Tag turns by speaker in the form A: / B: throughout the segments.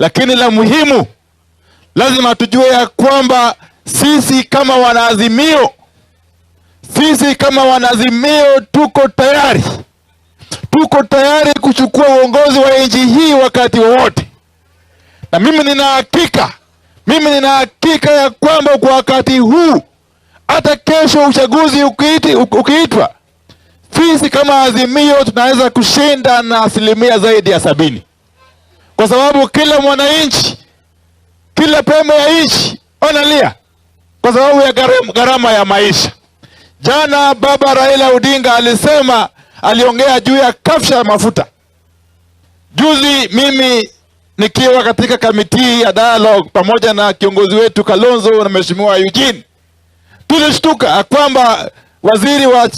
A: Lakini la muhimu, lazima tujue ya kwamba sisi kama wanaazimio tuko tayari kuchukua uongozi wa nchi hii wakati wowote, na mimi nina hakika ya kwamba kwa wakati huu, hata kesho uchaguzi ukiitwa, sisi kama Azimio tunaweza kushinda na asilimia zaidi ya 70, kwa sababu kila mwananchi, kila pembe ya nchi wanalia kwa sababu ya gharama ya maisha. Jana Baba Raila Odinga alisema, aliongea juu ya kashfa ya mafuta. Juzi mimi nikiwa katika committee ya dialogue pamoja na kiongozi wetu Kalonzo na Mheshimiwa Eugene, tulishtuka kwamba waziri wa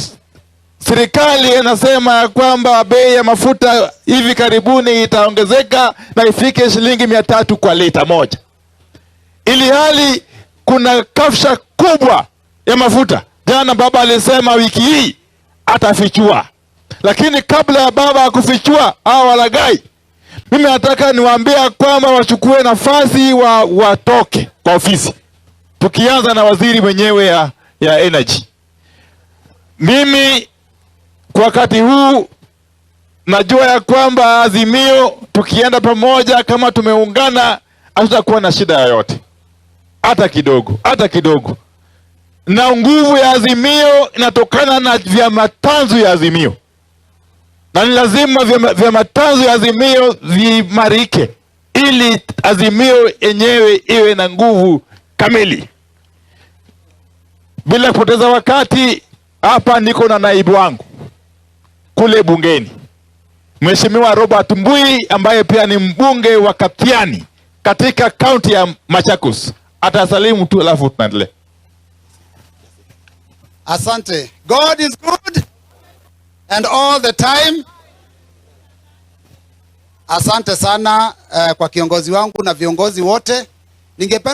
A: serikali anasema ya kwamba bei ya mafuta hivi karibuni itaongezeka na ifike shilingi 300 kwa lita moja, ili hali kuna kashfa kubwa ya mafuta. Jana baba alisema wiki hii atafichua, lakini kabla ya baba kufichua hao walaghai, mimi nataka niwaambie kwamba wachukue nafasi watoke kwa ofisi, tukianza na waziri mwenyewe ya energy. Mimi kwa wakati huu najua ya kwamba Azimio tukienda pamoja kama tumeungana, hatutakuwa na shida yoyote hata kidogo, hata kidogo. Na nguvu ya Azimio inatokana na vyama tanzu ya Azimio, na ni lazima vyama tanzu ya Azimio viimarike ili Azimio yenyewe iwe na nguvu kamili. Bila kupoteza wakati, hapa niko na naibu wangu kule bungeni, Mheshimiwa Robert Mbui ambaye pia ni mbunge wa Kathiani katika kaunti ya Machakos. Atasalimu tu alafu tunaendelea.
B: Asante. God is good and all the time. Asante sana kwa kiongozi wangu na viongozi wote. Ningependa